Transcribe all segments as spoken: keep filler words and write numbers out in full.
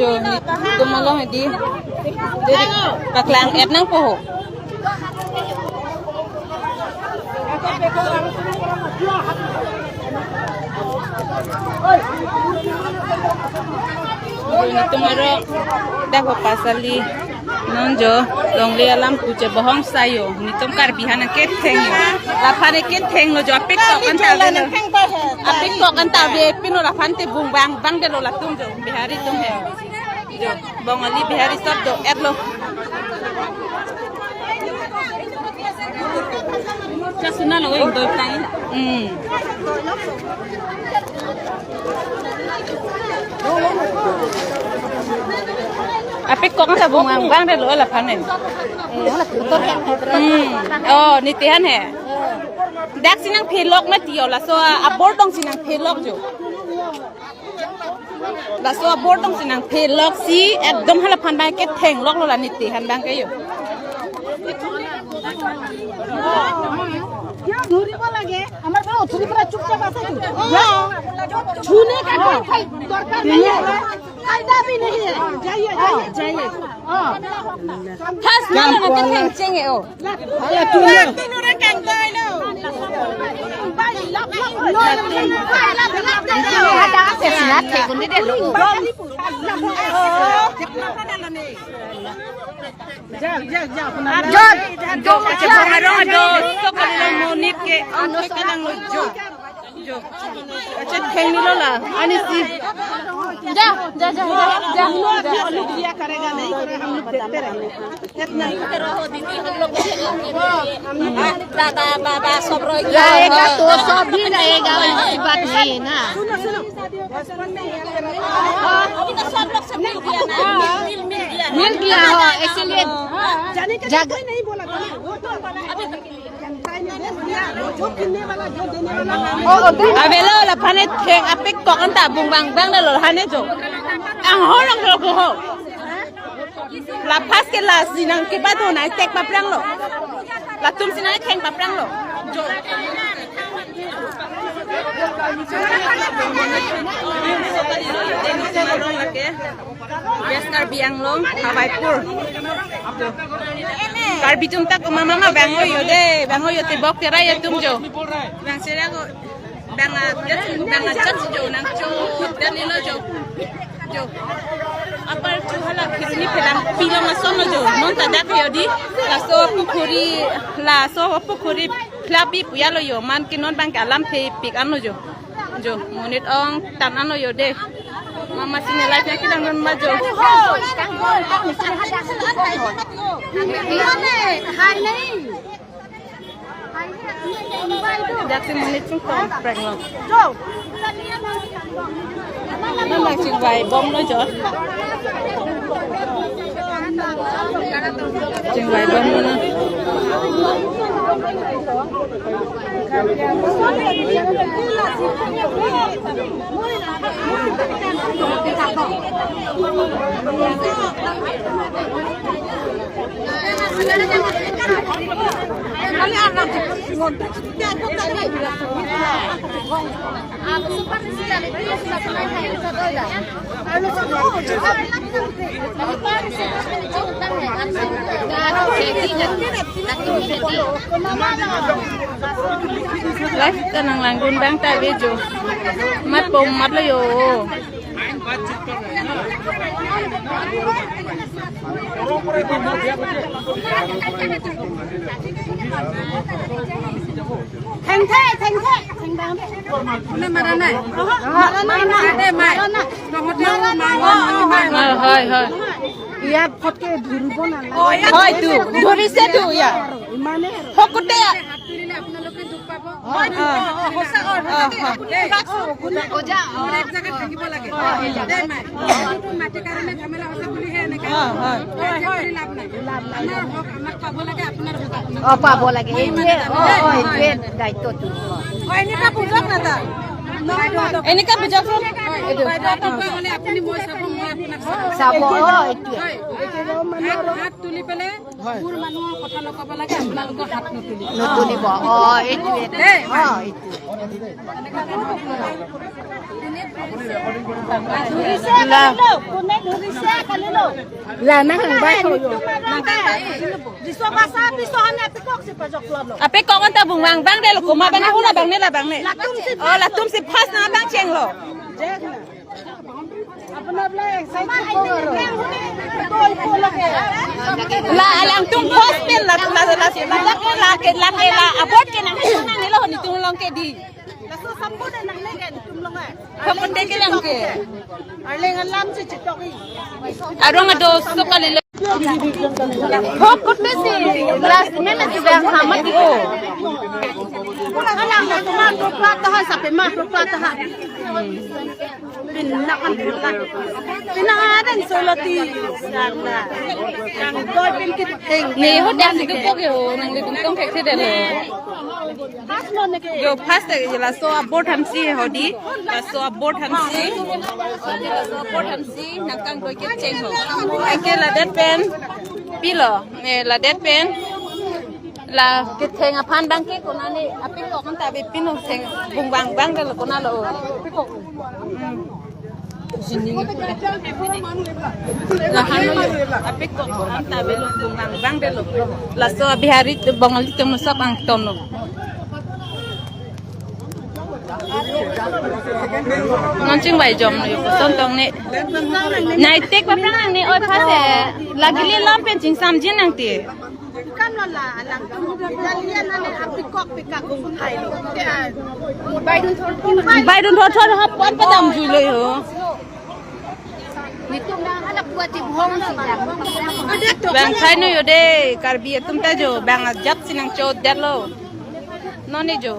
Netum along hedi. Jadi paklang-et nangpo ho. Netum aro dak ho pasali. Non jo, longle alam pu chebohong sa jo. Netum Karbi aphan nangketheng jo. Laphan nangketheng lo jo, apik kok anta avelo. Apik kok anta avepinlo, laphan te bung bang bang detlo latum jo. Bihari atum he. Jo, Bongali Bihari sob do-etlo. Kasuna lo, oi, doi tang. Hmm. Apik kok anta bung bang bang detlo laphan he. Hmm. Oh, niti aphan he. Dak si nangphelok mati jo, laso abor tong si nangphelok jo. Laso abor tong si nangphelok si ekdom halaphan bang kethengloklo la niti aphan bang ke jo. কিয় ধৰিব লাগে? আমাৰ পৰা উঠি পৰা চুপচাপ আছে তো। ছুনে কা কোই ফাই-, দৰকাৰ নাহি হে। ফায়দা ভি নাহি হে। যাইয়ে, যাইয়ে, যাইয়ে। অ। ফাৰ্ষ্ট না না কে থেংচেং এ অ। Jod, jod, jod, jod, jod, jod, monit ke, ang ke kalang lo, jod. Jo. Acha, theng ni lo la. Ani si. Ja, ja, ja, ja, ja, ja. हम लोग दिया करेगा, नहीं करेगा, हम लोग देखते रहेंगे। इतना ही। दादा, बाबा, सब रह गया। रहेगा तो सब भी रहेगा, ऐसी बात नहीं है ना। सुनो, सुनो। बचपन में ये करेगा। अभी तो सब लोग से मिल गया ना। मिल, मिल गया ना। मिल गया हो, इसीलिए जाने के लिए कोई नहीं बोला था ना। वो तो अभी Avelo laphan ne theng apik kok anta bung bang bang detlo la ne jo. Anghor anghor ko ho. La first ke last si nangkepadon nangthek papranglo. Latum si nangthek papranglo. Jo. West Karbi Anglong, Hawaipur. Karbi atum ta komat ma bang-o jo de, bang-o jo te bok tera jo atum jo. Bang sera ko, bang a, bang a chat jo nang cho, dan ilo jo. Jo. Apar chu hala khirni phelang pilong ason lo jo. Non ta dak jo di. Laso pukhuri, laso pukhuri phlabi pu jo lo jo. Man ke non bang ke alam thepik anlo jo. Jo, monit ong tan anlo jo de. Mama sini live na kedangdun ma jo. Hai nahi. Jaksi monit sung kong prank lo. Jo. Mama sing vai bom lo jo. Sing vai bom lo na. Live ta nang langdun bang ta video. Mat pom mat lo jo. Thengthe, thengthe, thengthe. Oho, mara nai. Mara nai. Ade mai. Mara nai. Nohote mai. Mai, mai. Hoi, hoi, hoi. Iya, photke dhuribo na. Hoi, tu. Dhurise tu, iya. ইমানে আৰু। হকতে। হাত তুলিলে আপোনালোকে দুখ পাব। হয়, হয়, হয়, সঁচা হয়, হয়, হয়। দেই। ওজা, মোৰ এক জেগাত থাকিব লাগে। দেই, মাই। এইটো মাটিৰ কাৰণে ঝামেলা হৈছে বুলিহে এনেকে। হয়, হয়। হয়, হয়। লাভ নাই। লাভ নাই। আমাৰ হক আমাক পাব লাগে, আপোনাৰ হক আপোনাক অ, পাব লাগে। মই ইমানে এইটোৱে, জানো অ, দেই। অ, হয়। এইটোৱে দায়িত্বটো। অ। হয়, এনেকুৱা বুজক না, তাৰ। বাইদেউ, এনেকুৱা বুজকচোন। হয়, বাইদেউ, এনেকুৱা হ'লে আপুনি মই চাব, মই আপোনাক চাব। চাব, অ, এইটোৱে। হয়। হাত, হাত তুলি পেলাই হয়। বুঢ় মানুহৰ কথা নক'ব লাগে, আপোনালোকৰ হাত নুতুলিব। নুতুলিব। অ, এইটোৱে। দেই। অ, এইটোৱে। La. La, nang hang bai ho yo. Diso basa, piso hane apikok si pajok lo. Apikok anta bung vang vang de lo, koma bana hula bang ne la bang ne. Latum si. Oh, latum si first nang bang cheng lo. Apna bla excited ho lo. La, alangtum first pen la, la, la, la ke, la ke, la abot ke nang nang ne lo, netum along ke di. Laso sambut nang ne ke netum along ai. Hokon de ke lang ke. Arleng alam si chitok i. Arong ado so kali le. Hokon de si last minute si bang hamat i o. Alang na tuma to plata ha, sape ma to plata ha. Pin na kan plata. Pin na den solo ti. Sana. Yang doi pin kit teng. Ne ho dan di ko ke ho, nang le tung tong ke the de lo. Yo, first, eh, laso abot hamsi hodi. Laso abot hamsi. Laso abot hamsi, nang kangdoi ke cheng ho. Anke ladet pen. Pilo, eh, ladet pen. La ketheng aphan bang ke kona ne, apikok anta be pin o theng bung bang bang de lo kona lo. Hmm. Sini. La hanu apikok anta be lo bung bang bang de lo. Laso Bihari Bongali atum sok ang tono. Non chingvai jom lo yo koson tong ne. Nai tek paprang ne oi phase. Lagi le lam pen chingsam jin nang ti. Kan lo la alang. Italian ane apikok pikak ko hai lo. Baidun thor thor. Baidun thor thor hap pon padam jui lo yo. Nitum na hala puat ti bhong si jam. Bang khai no yo de, Karbi atum ta jo, bang ajat si nang cho det lo. Non ne jo.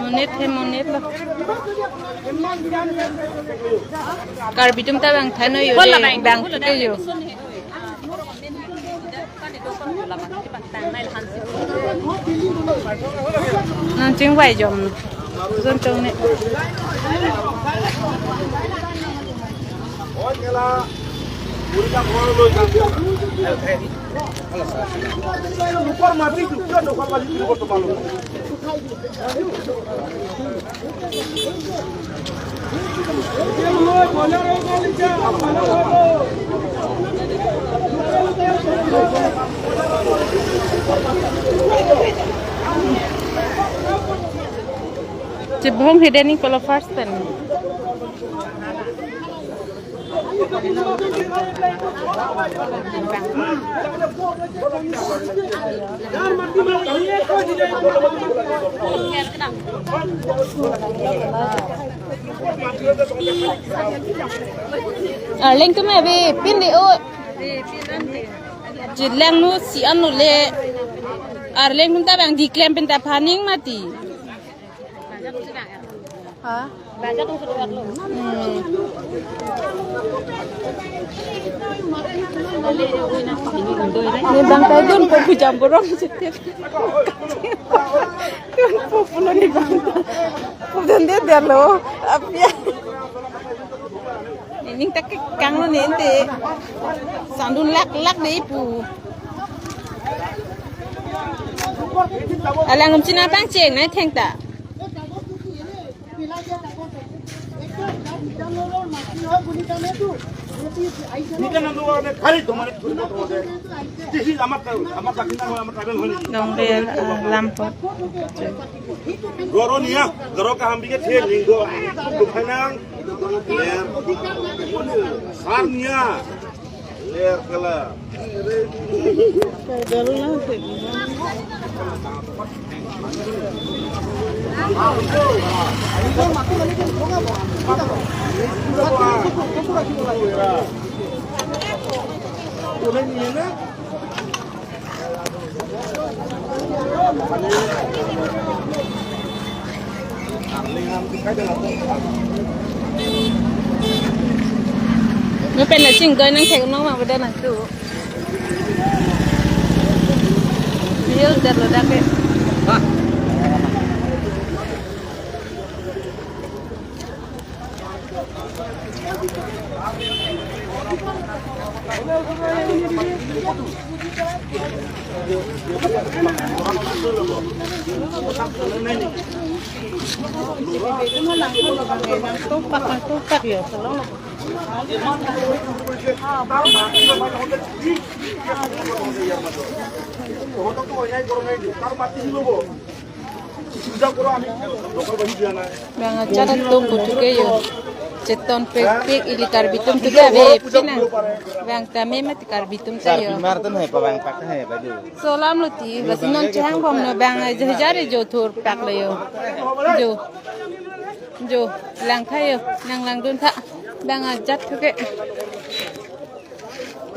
Monit he monit lo. Karbi atum ta bang thano yo de, bang thute yo. Non chingvai jom. Zon chong ne. Chibhong hidden in color first pen. Arleng atum ave pin de o. Chilangno si anlo le. Arleng atum ta bang diklem pen ta phaning mati. Ha? Hmm. Ne bang ta dun po pu jam borong sitep. Dun po pulo ne bang ta. Pu dun de de lo. Apya. Nening ta kekang lo ne ente. Sandun lak lak de pu. Alang um china bang cheng nai theng ta. This is Amar, Amar tribal home. Dongrel, ah, lampot. Goro niya, goro kaham bike the, ning do, do phanang. Ler. Sar niya. Ler kala. Lapen la chingdoi nang thek nong ma bada nang tu. Real dat lo dak ke. Bang ajat atum putuke yo. Cheton pekpek ili Karbi atum tuke ave pinang. Bang tame mati Karbi atum ta yo. Karbi mar tun hai pabang pak hai baju. Solam lo ti, basi non chehang bom no bang jahjar jo thur pak lo yo. Jo. Jo, lang tha yo, nang langdun tha. Bang ajat thuke.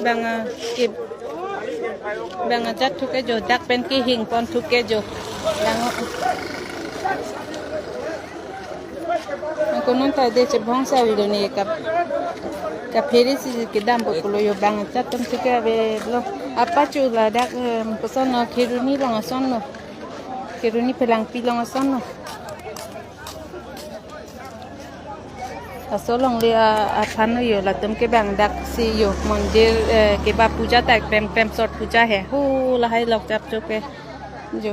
Bang a, ke, bang ajat thuke jo, dak pen kehing pon thuke jo. Bang o. Angko non ta de chebhong sa video ni kap, kaphere si kedam po pulo yo bang ajat atum thuke ave lo. Apa chu ladak, em, koson no Kheroni along ason no. Kheroni Phelangpi along ason no. Laso alongle a, aphan yo latum ke bang daksi yo mondir, eh, keba puja ta krem krem sot puja he. Hu lahai lok chap chok ke. Jo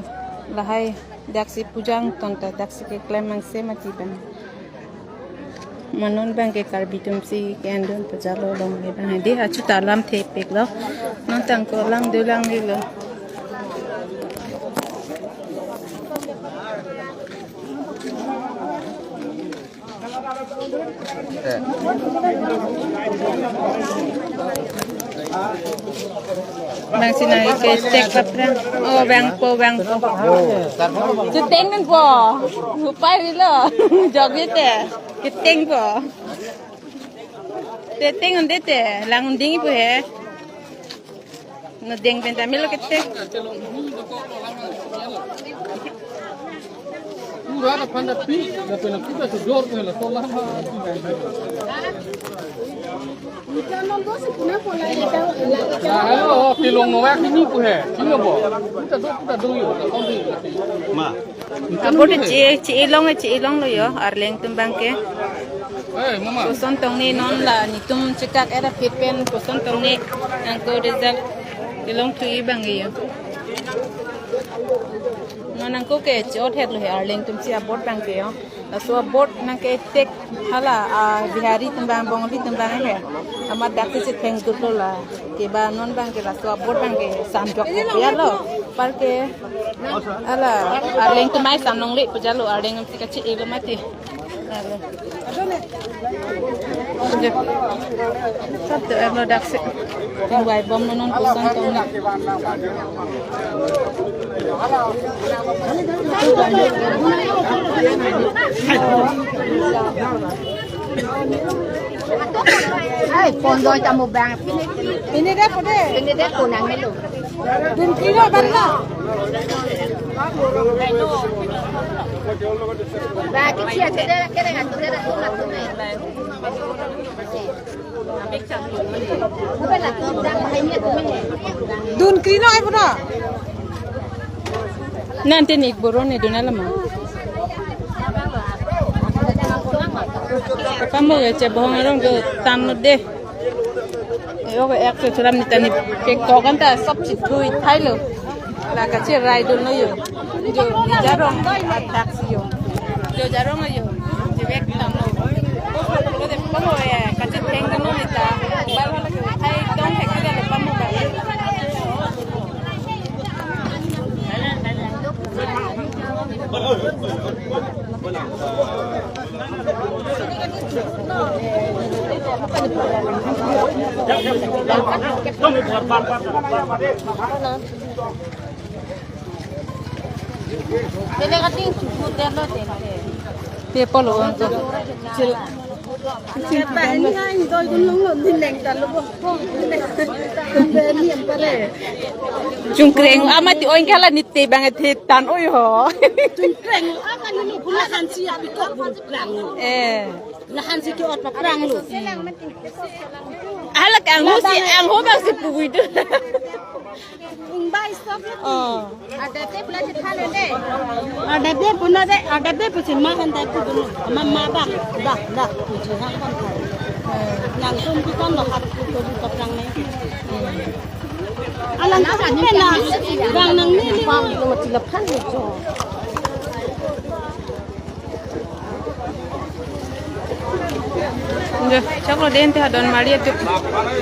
lahai daksi puja angton ta daksi keklem mangse mati bang. Ma non bang ke Karbi atum si ke-endun pajalo alongle bang. Dei achu ta lamthe pek lo. Non tang ko langdun langdun lo. Bang si nang ke stek paprang. Oh, bang po, bang po. Cheteng nang po. Upai bilo. Jog ite. Cheteng po. Cheteng un de te. Lang un ding po he. No deng pen ta melo kete. Pura da panda pi, da pena kuda tu dor ko la sola. Ayo, tilong no wak ini ko he. Sino bo. Kita do, kita do yo. Ma. Abor che, che-e long, che-e long lo yo, arleng atum bang ke. Eh, mama. Koson tong ni non la, netum chekak era phit pen, koson tong ni, angko result, kelong thu-i bang yo. Non angko ke, che-ot het lo he, arleng atum si abor bang ke yo. Laso abor nang ke tek, hala, a, Bihari atum bang, Bongali atum bang he. Amat dak si theng tut lo la. Keba non bang ke laso abor bang ke san jok ko pia lo. Par ke ala arleng atum mai san longle pujalo arleng atum si kachi elo mati. Alo. Sab to elo dak si. Tingwai bom non non koson tong ni. Ai, pon doi ta mo bang. Pini, pini dei ko dei. Pini dei ko nang melo. Dun kilo ban lo. Ba, kichia te dei, kere ngan te dei, tu na tu me. Dun krino ai puno. Nante nik boron ne dun alama. Kamu ya che bohong arong do tan no de. Yo ke ek se chulam ni tani ke kokan ta sab chi thui thailo. La kachirai dun lo yo. Jo jarong atak si yo. Jo jarong yo. Jibek tang lo. Ko de pamo ya kachetheng dun lo nita. Bal bal ke thai dong he ke lo pamo ba. Te polo ang ko. Sila. Sila pa ini ha, ini doi dun long lo, din leng ta lo bo. Din leng ta lo bo, ni ang pare. Chungkreng amat ti oin kala ni te bang the tan oi ho. Chungkreng amat ni lo, kula han si abi ko bun lang. Eh. Lahan si ke-ot paprang lo. Hala ke angho si, angho bang si pugui tu. Ingbai stop ya. Oh. Ada te pula si thale de. Ada te puna de, ada te pusi ma kan te pu dulu. Ma ma bak, bak, bak pusi ha kan thale. Nang tum pi kan lo hat pu tu paprang ne. Alang ka pen na, bang nang ni ni. Pam lo mati laphan ni jo. Jo, choklo den te ha don mari atum.